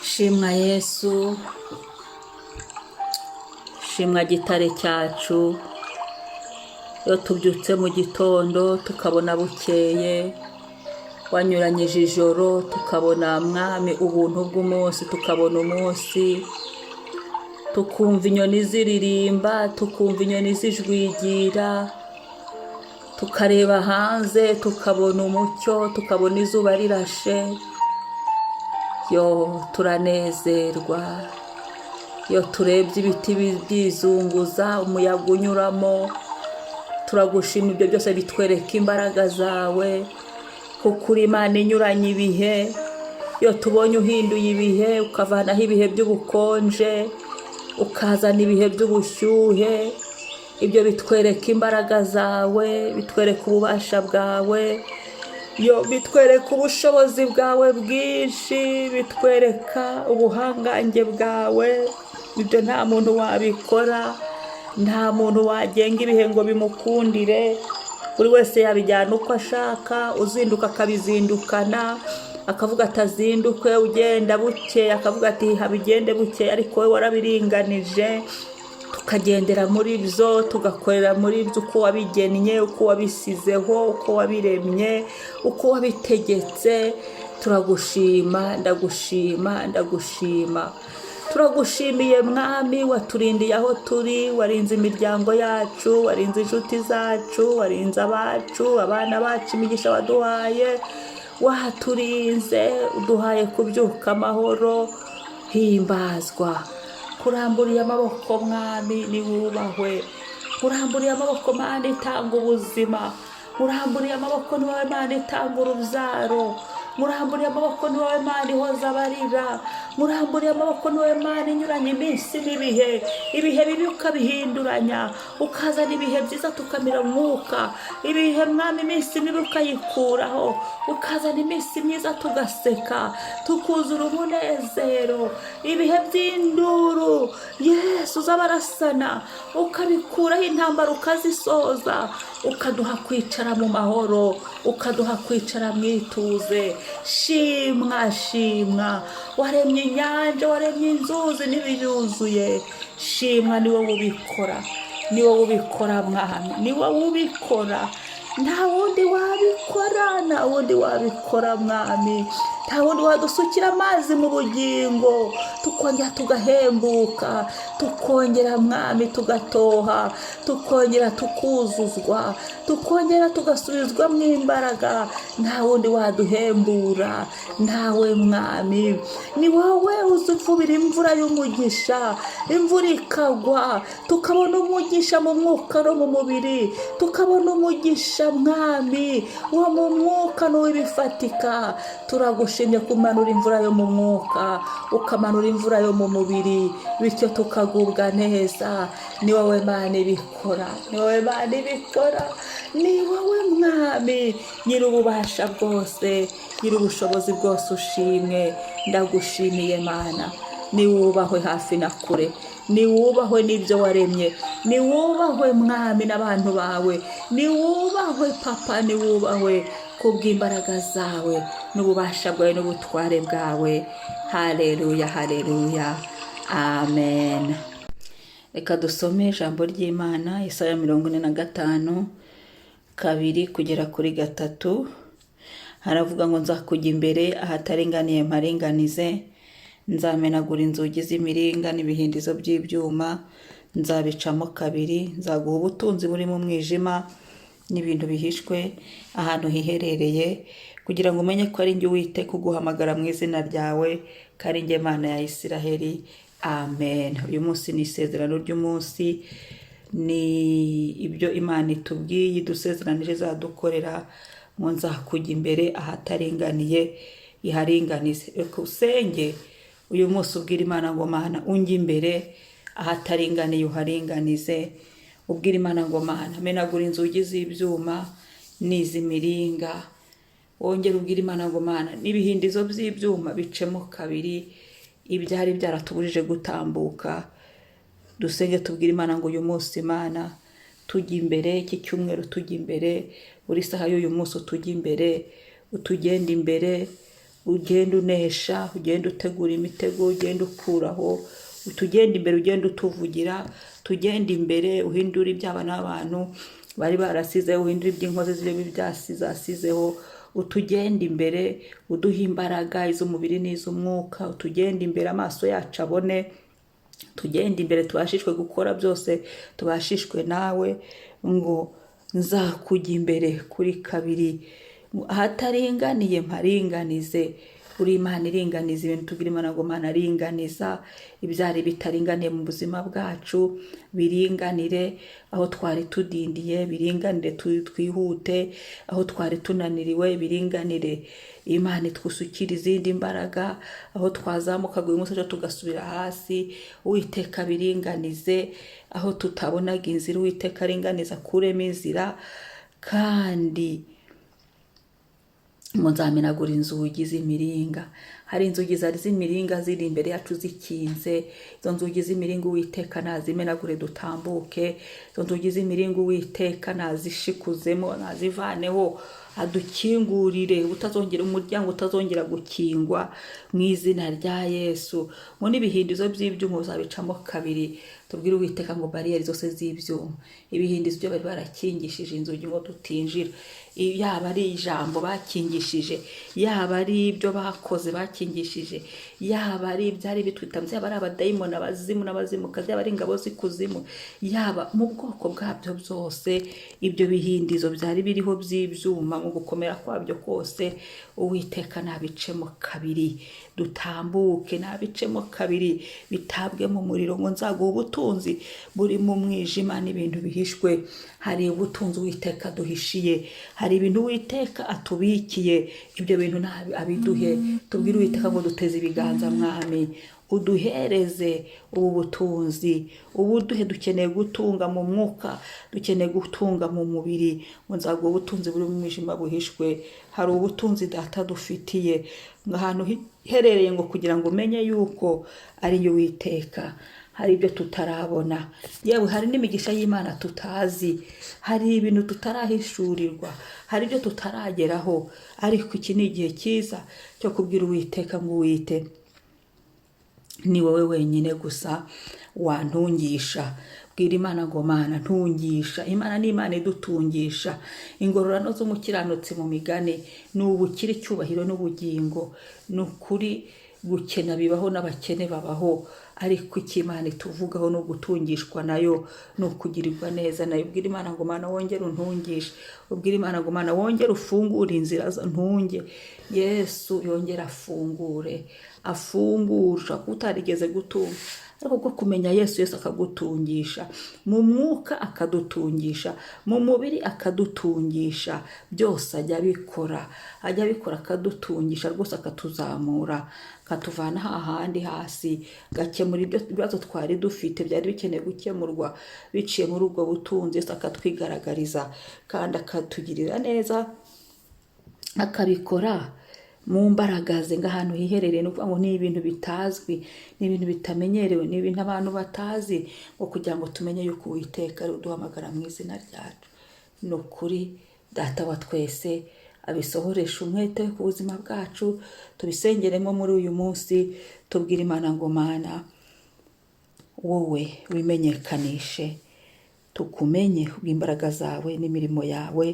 Shimwa Yesu, shimwa gitare cyacu. Iyo tubyutse mu gitondo tukabona bukeye, wanyuranyije ijoro tukabona, Mwami, ubuntu bw'umunsi, tukabona umunsi, tukumva inyoni ziririmba, tukumva inyoni zijwigira, tukareba hanze tukabona umucyo, tukabona izuba rirashe, yo turanezerwa. Iyo turebye ibiti byizunguza, umuyaga unyuramo, turagushima. Ibyo byose bitwereka imbaraga zawe, kuko uri Imana inyuranye ibihe. Iyo tubonye uhinduye ibihe, ukavanaho ibihe by'ubukonje, ukazana ibihe by'ubushyuhe, ibyo bitwereka imbaraga zawe, bitwereka ububasha bwawe, yo bitwereka ubushobozi bwawe bwinshi, bitwereka ubuhangange bwawe. Ibyo nta muntu wabikora, nta muntu wagenga ibihe ngo bimukundire. Buri wese yabijyana uko ashaka. Uzinduka akabizindukana, akavuga ati azinduke, ugenda buke akavuga ati habigende buke, ariko wowe warabiringanije, tukagendera muri byo, tugakorera muri byo uko wabigennye, uko wabisizeho, uko wabiremye, uko wabitegetse. Turagushima, ndagushima, ndagushima. Turagushimiye Mwami, waturindiye aho turi, warinze imiryango yacu, warinze inshuti zacu, warinze abacu, abana bacu, imigisha waduhaye, waturinze, uduhaye kubyuka amahoro. Himbazwa. Kuramburiye amaboko, Mwami, niwubahwe. Kuramburiye amaboko, Mana itanga ubuzima. Uramburiye amaboko, ni wowe Mana itanga urubyaro. Muramburiye amaboko, ni wowe Mana ihoza abarira. Muramburiye amaboko, ni wowe Mana inyuranye iminsi n'ibihe. Ibihe bibi ukabihinduranya, ukazana ibihe byiza, tukamira umwuka. Ibihe, Mwami, iminsi mibi ukayikuraho, ukazana iminsi myiza, tugaseka, tukuzura umunezero. Ibihe by'induru, Yesu, z'abarasana ukabikuraho, intambara ukazisoza, ukaduha kwicara mu mahoro, ukaduha kwicara mu ituze. Shimwa, shimwa. Waremye inyanja, waremye inzuzi n'ibiyuzuye. Shimwa, ni wowe ubikora, ni wowe ubikora, Mwami, ni wowe ubikora. Nta wundi wabikora, nta wundi wabikora, Mwami. Nta wundi wadusukira amazi mu bugingo, tukongera tugahembuka, tukongera, Mwami, tugatoha, tukongera tukuzuzwa, tukongera tugasubizwamo imbaraga. Nta wundi waduhembura, ntawe, Mwami. Ni wowe uzuvubira imvura y'umugisha, imvura ikagwa, tukabona umugisha mu mwuka no mu mubiri, tukabona umugisha, Mwami, wo mu mwuka n'uw'ibifatika. Turagushimye kumanura imvura yo mu mwuka, ukamanura imvura yo mu mubiri, bityo tukagubwa neza. Ni wowe Mana ibikora, ni wowe Mana ibikora, ni wowe Mwami nyir'ububasha bwose, nyir'ubushobozi bwose. Ushimwe. Ndagushimiye Mana, niwubahwe hafi na kure, niwubahwe n'ibyo waremye, niwubahwe, Mwami, n'abantu bawe, niwubahwe Papa, niwubahwe kubw'imbaraga zawe n'ububasha bwawe n'ubutware bwawe. Haleluya, haleluya, amen. Reka dusome ijambo ry'Imana, Yesaya 45, 2 kugera kuri 3. Haravuga ngo: "Nzakujya imbere, ahataringaniye mparinganize. Nzamenagura inzugi z'imiringa n'ibihindizo by'ibyuma nzabicamo kabiri. Nzaguha ubutunzi buri mu mwijima n'ibintu bihishwe ahantu hiherereye, kugira ngo umenye ko ari njye Uwiteka uguhamagara mu izina ryawe, ko ari njye Mana ya Isiraheli. Amen." Uyu munsi ni isezerano ry'umunsi, ni ibyo Imana itubwiye, idusezeranije izadukorera, ngo nzakujya imbere, ahataringaniye iharinganize. Reka usenge uyu munsi, ubwira Imana ngo: "Mana, unjye imbere, ahataringaniye uharinganize." Ubwira Imana ngo: "Mana, menagura inzugi z'ibyuma n'iz'imiringa." Wongere ubwira Imana ngo: "Mana, n'ibihindizo by'ibyuma bicemo kabiri, ibyari byaratubujije gutambuka." Dusenge, tubwire Imana ngo: "Uyu munsi, Imana, tujya imbere, iki cyumweru tujya imbere, buri saha y'uyu munsi utujya imbere, utugenda imbere." Ugenda unesha, ugenda utegura imitego, ugenda ukuraho, tugenda imbere, ugenda utuvugira, tugenda imbere uhindura iby'abana b'abantu bari barasizeho, uhindura iby'inkozi z'ibibi zasizeho, utugenda imbere, uduha imbaraga iz'umubiri n'iz'umwuka, utugenda imbere amaso yacu abone, tugenda imbere tubashishwe gukora byose, tubashishwe nawe. Ngo nzakujya imbere kuri kabiri, ahataringaniye mparinganize. Uri Imana iringaniza ibintu. Tubwira Imana ngo: "Mana, aringaniza ibyari bitaringaniye mu buzima bwacu, biringanire. Aho twari tudindiye biringanire, twihute. Aho twari tunaniriwe biringanire." Imana itwusukira izindi mbaraga. Aho twazamukaga uyu munsi, ejo tugasubira hasi, Uwiteka biringanize. Aho tutabonaga inzira, Uwiteka aringaniza, akuremo inzira. Kandi ngo nzamenagura inzugi z'imiringa. Hari inzugi zari z'imiringa ziri imbere yacu zikinze. Izo nzugi z'imiringa Uwiteka nazimenagure dutambuke. Izo nzugi z'imiringa Uwiteka nazishikuzemo, nazivaneho, adukingurire utazongera, umuryango utazongera gukingwa mu izina rya Yesu. Ngo n'ibihindizo by'ibyuma uzabicamo kabiri. Tubwire Uwiteka ngo bariyeri zose z'ibyuma, ibihindizo byo bari barakingishije inzugi ngo tutinjira, yaba ari ijambo bakingishije, yaba ari ibyo bakoze bakingishije, yaba ari ibyari bitwitamye, yaba ari abadayimoni, abazimu n'abazimukazi, yaba ari ingabo z'ikuzimu, yaba mu bwoko bwabyo byose, ibyo bihindizo byari biriho by'ibyuma mu gukomera kwabyo kose, Uwiteka nabicemo kabiri dutambuke, nabicemo kabiri bitabwe mu muriro. Ngo nzaguha ubutunzi buri mu mwijima n'ibintu bihishwe. Hari ubutunzi Uwiteka duhishiye, hari ibintu Uwiteka atubikiye. Ibyo bintu nabi abiduhe. Tubwire Uwiteka ngo: "Duteze ibiganza, Mwami, uduhereze ubu butunzi, ubuduhe. Dukeneye gutunga mu mwuka, dukeneye gutunga mu mubiri." Ngo nzaguha ubutunzi buri mu mwijima buhishwe. Hari ubutunzi Data dufitiye, ngo ahantu hiherereye, ngo kugira ngo umenye yuko ari yo Uwiteka. Hari ibyo tutarabona, yewe hari n'imigisha y'Imana tutazi, hari ibintu tutarahishurirwa, hari ibyo tutarageraho, ariko iki ni igihe cyiza cyo kubwira Uwiteka ngo: "Uwite, ni wowe wenyine gusa wantungisha." Bwira Imana ngo: "Mana, ntungisha." Imana ni Imana idutungisha. Ingororano z'umukiranutsi mu Migani ni ubukire, icyubahiro n'ubugingo. Ni ukuri, gukena bibaho n'abakene babaho, ariko icyo Imana ituvugaho ni ugutungishwa nayo, ni ukugirirwa neza nayo. Ubwira Imana ngo: "Mana, wongere untungishe." Ubwira Imana ngo: "Mana, wongere ufungure inzira ntunge." Yesu yongere afungure, afungure. Ushobora kuba utarigeze gutunga, ariko bwo kumenya Yesu, Yesu akagutungisha mu mwuka, akadutungisha mu mubiri, akadutungisha byose. Ajya abikora, ajya abikora, akadutungisha rwose, akatuzamura, akatuvana hahandi hasi, agakemura ibyo bibazo twari dufite byari bikeneye gukemurwa biciye muri ubwo butunzi. Yesu akatwigaragariza kandi akatugirira neza, akabikora mu mbaraga ze. Ngo ahantu hiherereye, ni ukuvuga ngo ni ibintu bitazwi, ni ibintu bitamenyerewe, ni ibintu abantu batazi, ngo kugira ngo tumenye yuko Uwiteka ari uduhamagara mu izina ryacu. Ni ukuri, Data wa twese abisohoresha umwete ku buzima bwacu. Tubisengeremo muri uyu munsi, tubwire Imana ngo: "Mana, wowe wimenyekanishe, tukumenye kubw'imbaraga zawe n'imirimo yawe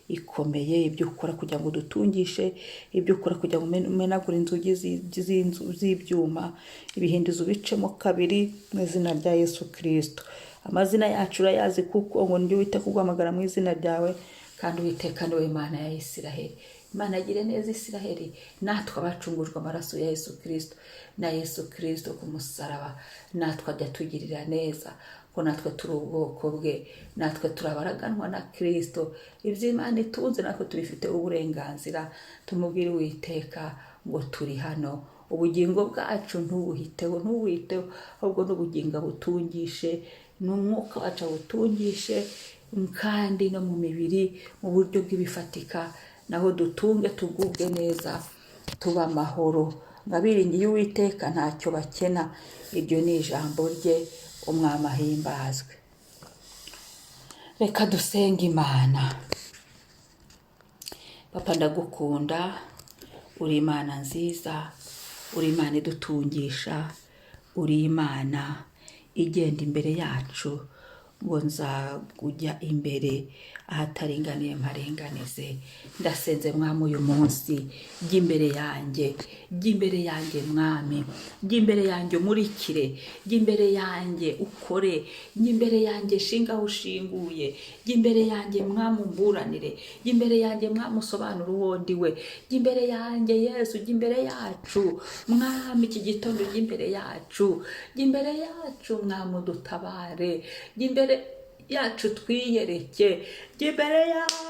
ikomeye, ibyo ukora kugira ngo udutungishe, ibyo ukora kugira ngo umenagure inzugi z'ibyuma, ibihindizo ubicemo kabiri mu izina rya Yesu Kirisito." Amazina yacu urayazi, kuko ngo njye Uwiteka uguhamagara mu izina ryawe, kandi Uwiteka niwe Imana ya Isiraheli. Imana agire neza Isiraheli, natwe abacungujwe amaraso ya Yesu Kirisito na Yesu Kirisito ku musaraba, natwe ajya tugirira neza, ko natwe turi ubwoko bwe, natwe turabaraganwa na Kirisito. Ibyo Imana itunze natwe tubifiteho uburenganzira. Tumubwire Uwiteka ngo: "Turi hano, ubugingo bwacu ntubuhiteho, ntubuhiteho, ahubwo n'ubugingo butungishe, n'umwuka wacu awutungishe, kandi no mu mibiri, mu buryo bw'ibifatika naho dutunge, tugubwe neza, tuba amahoro." Ngo abiringiye Uwiteka ntacyo bakena. Iryo ni ijambo rye. Umwami ahimbazwe. Reka dusenge Imana. Papa, ndagukunda. Uri Imana nziza, uri Imana idutungisha, uri Imana igenda imbere yacu, ngo nzakujya imbere ahataringaniye mparinganize. Ndasenze Mwami uyu munsi, jya imbere yanjye, jya imbere yanjye Mwami, jya imbere yanjye umurikire, jya imbere yanjye ukore, jya imbere yanjye shinga aho ushinguye, jya imbere yanjye Mwami umburanire, jya imbere yanjye Mwami usobanure uwo ndi we, jya imbere yanjye Yesu, jya imbere yacu Mwami, iki gitondo jya imbere yacu, jya imbere yacu Mwami udutabare, jya imbere yacu twiyereke, jya imbere yacu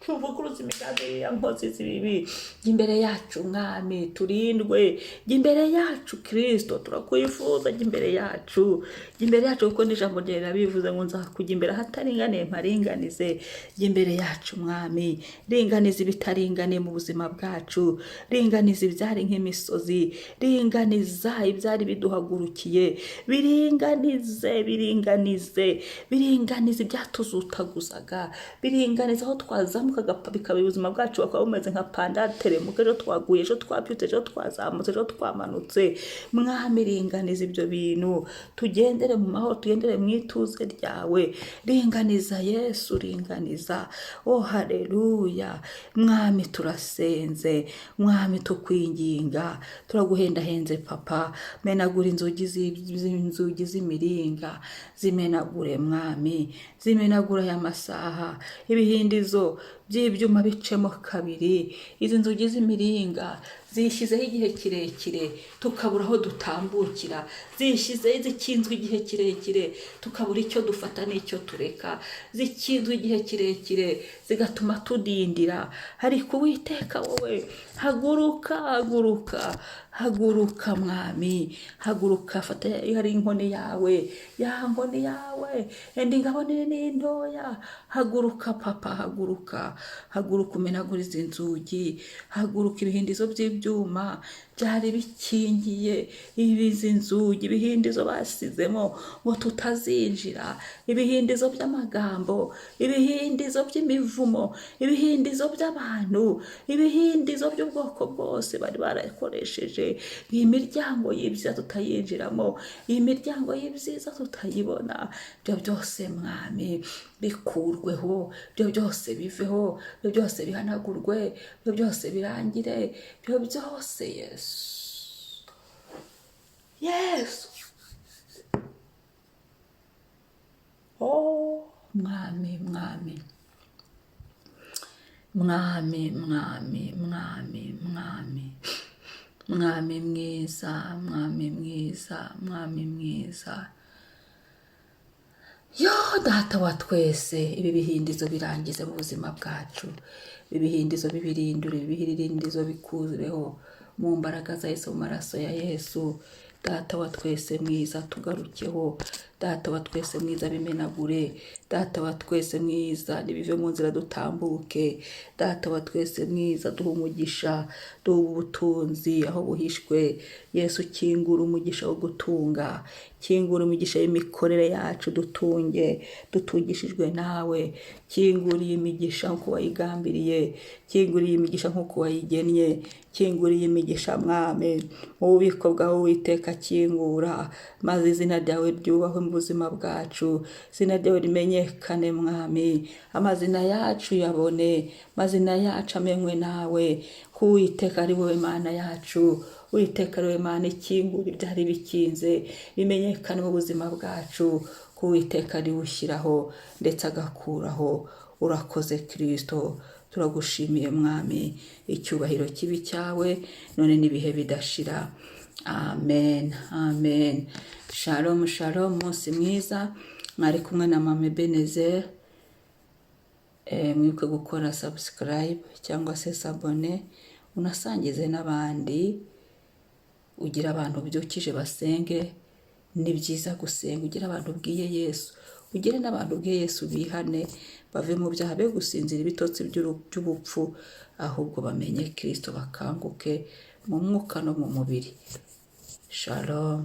uvuguruze imigambi ya nkozi z'ibibi, jya imbere yacu Mwami turindwe, jya imbere yacu Kristo turakwifuza, jya imbere yacu, jya imbere yacu, kuko n'ijambo ryawe rirabivuze ngo nzakujya imbere ahataringaniye mparinganize. Jya imbere yacu Mwami, ringaniza ibitaringaniye mu buzima bwacu, ringaniza ibyari nk'imisozi, ringaniza ibyari biduhagurukiye, biringanize, biringanize, biringanize ibyatuzutaguzaga, biringaniza aho twazamukaga bikaba ubuzima bwacu bakaba bumeze nka pandateremuka, ejo twaguye, ejo twabyutse, ejo twazamutse, ejo twamanutse. Mwami ringaniza ibyo bintu, tugendere mu mahoro, tugendere mu ituze ryawe. Ringaniza Yesu, ringaniza. Oh haleluya. Mwami turasenze, Mwami tukwinginga, turaguhendahenze Papa, menagura inzugi z'inzugi z'imiringa, zimenagure Mwami, zimenagura aya masaha, ibihindizo by'ibyuma bicemo kabiri, izi nzugi z'imiringa zishyizeho igihe kirekire tukabura aho dutambukira, zishyizeho zikinzwe igihe kirekire tukabura icyo dufata n'icyo tureka, zikinzwe igihe kirekire zigatuma tudindira. Ariko Uwiteka wowe haguruka, haguruka, haguruka Mwami, haguruka, fata hari inkoni yawe, ya nkoni yawe, enda ingabo nini n'intoya, haguruka Papa, haguruka, haguruka umenagure izi nzugi, haguruka ibihindizo by'ibyuma byari bikingiye izi nzugi, ibihindizo basizemo ngo tutazinjira, ibihindizo by'amagambo, ibihindizo by'imivumo, ibihindizo by'abantu, ibihindizo by'ubwoko bwose bari barakoresheje, iyi miryango y'ibyiza tutayinjiramo, iyi miryango y'ibyiza tutayibona, ibyo byose Mwami bikurweho, ibyo byose biveho, ibyo byose bihanagurwe, ibyo byose birangire, ibyo byose Yesu, Yesu, oh Mwami, Mwami, Mwami, Mwami, Mwami, Mwami, Mwami mwiza, Mwami mwiza, Mwami mwiza. Yo Data wa twese, ibi bihindizo birangize mu buzima bwacu, ibi bihindizo bibirindure, ibi bihindizo bikureho mu mbaraga za Yesu, mu maraso ya Yesu. Data wa twese mwiza tugarukeho, Data wa twese mwiza bimenagure, Data wa twese mwiza nibive mu nzira dutambuke, Data wa twese mwiza duhe umugisha, duhe ubutunzi aho buhishwe. Yesu kingura umugisha wo gutunga, kingura imigisha y'imikorere yacu, dutunge dutungishijwe nawe, kingura iyi migisha nk'uko wayigambiriye, kingura iyi migisha nk'uko wayigennye, kingura iyi migisha Mwami, mu bubiko bwawe Uwiteka kingura, maze izina ryawe ryubahwe mu buzima bwacu, izina ryawe rimenyekane Mwami, amazina yacu yabone, amazina yacu amenywe nawe, ko Uwiteka ari wowe Mana yacu, Uwiteka ari wowe Mana ikingura ibyari bikinze, bimenyekane mu buzima bwacu, ko Uwiteka ari we ushyiraho ndetse agakuraho. Urakoze Kristo, turagushimiye Mwami, icyubahiro kibi cyawe none n'ibihe bidashira. Amen, amen. Shalom, shalom, umunsi mwiza. Mwari kumwe na Mama Ebenezer. Mwibuke gukora subscribe cyangwa se sabone, unasangize n'abandi, ugira abantu ubyukije basenge. Ni byiza gusenga, ugira abantu ubwiye Yesu, ugire n'abantu ubwiye Yesu bihane, bave mu byaha, be gusinzira ibitotsi by'ubupfu, ahubwo bamenye Kristo, bakanguke mu mwuka no mu mubiri. Shalom.